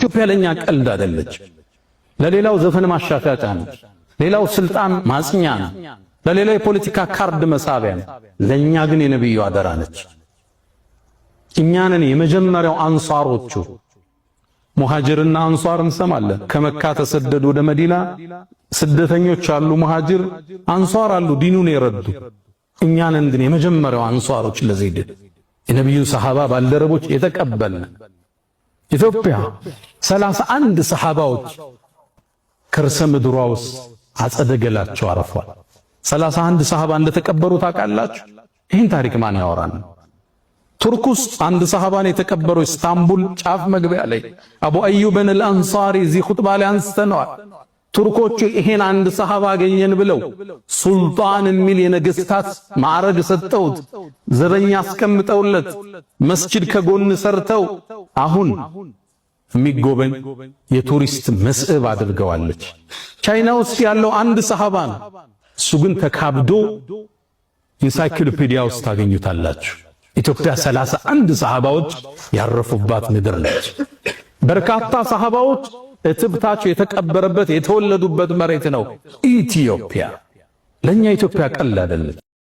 ኢትዮጵያ ለኛ ቀልድ አይደለች። ለሌላው ዘፈን ማሻሻጫ ነች። ሌላው ስልጣን ማጽኛ ነው። ለሌላው የፖለቲካ ካርድ መሳቢያ ነው። ለኛ ግን የነብዩ አደራ ነች። እኛንን የመጀመሪያው አንሷሮቹ። ሙሃጅርና አንሷር እንሰማለን። ከመካ ተሰደዱ ወደ መዲና ስደተኞች አሉ፣ ሙሃጅር አንሷር አሉ፣ ዲኑን የረዱ። እኛንን ግን የመጀመሪያው አንሷሮች ለዚህ የነብዩ ሰሃባ ባልደረቦች የተቀበልን። ኢትዮጵያ 31 ሰሃባዎች ከርሰ ምድሯ ውስጥ አጸደ ገላቸው አርፏል። 31 ሰሃባ እንደተቀበሩ ታውቃላችሁ? ይህን ታሪክ ማን ያወራል? ቱርክ ውስጥ አንድ ሰሃባን የተቀበረው ኢስታንቡል ጫፍ መግቢያ ላይ አቡ አዩብን አልአንሳሪ፣ እዚህ ኹጥባ ላይ አንስተነዋል። ቱርኮቹ ይሄን አንድ ሰሃባ አገኘን ብለው ሱልጣን የሚል የነገስታት ማዕረግ ሰጠውት፣ ዘበኛ አስቀምጠውለት፣ መስጂድ ከጎን ሰርተው አሁን የሚጎበኝ የቱሪስት መስህብ አድርገዋለች። ቻይና ውስጥ ያለው አንድ ሰሃባ ነው። እሱ ግን ተካብዶ ኢንሳይክሎፒዲያ ውስጥ ታገኙታላችሁ። ኢትዮጵያ 31 ሰሃባዎች ያረፉባት ምድር ነች። በርካታ ሰሃባዎች እትብታቸው የተቀበረበት የተወለዱበት መሬት ነው ኢትዮጵያ። ለኛ ኢትዮጵያ ቀላል አይደለች።